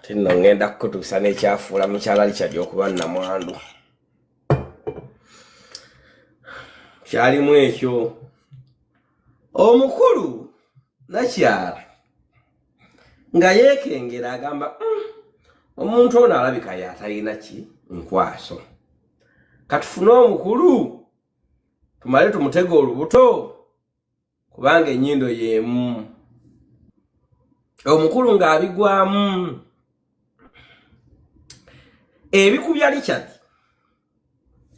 Ate nno ŋŋenda kukutuusa n'ekyafuula mukyala Richard okuba nnamwandu. Kyalimu ekyo. Omukulu nakyala nga yeekengera agamba, omuntu ono alabika y'atalina ki nkwaso. Katufune omukulu tumale tumutege olubuto kubanga ennyindo y'emu. Omukulu ng'abigwamu. Ebikubya Richard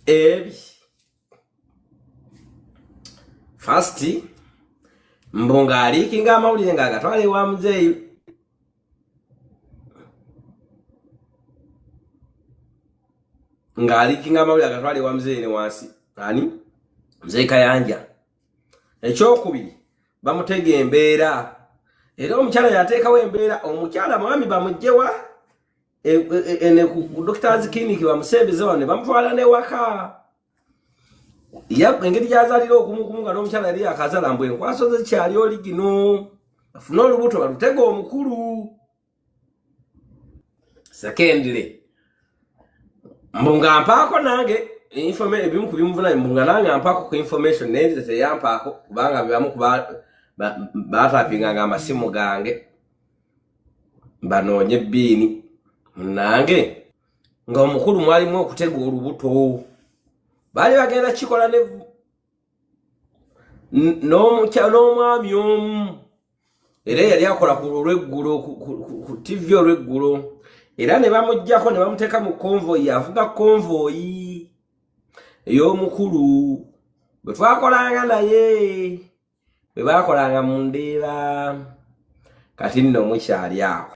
ebi first mbu ng'aliikinga amawulire ng'agatwala ewa muzeeyi ng'aliikinga amawulire agatwala ewa muzeeyi ne wansi ani muzeeyi Kayanja. Ekyokubiri bamutega embeera era omukyala yateekawo embeera omukyala mwami bamugjewa ku doctors clinic bamusembeze wano ne bamutwala newaka. Engeri gyazalira okumukumu nga n'omukyala yali yakazala mbu enkwaso ze kyali oli gino afune olubuto balutega omukulu. Secondly mbu nga mpaako nange ebimu ku bimuvuna mbu nga nange mpaako ku information naye nze teyampaako kubanga bebamu ku baatapinganga amasimu gange banoonye ebbiini munange nga omukulu mwalimu okutega olubuto. Baali bagenda kikola n'omwami omu era yali akola ku olweggulo ku TV olweggulo era ne bamuggyako ne bamuteeka mu konvoyi avuga konvoyi ey'omukulu bwe twakolanga naye bwe baakolanga mu ndeeba. Kati nno mukyali awo.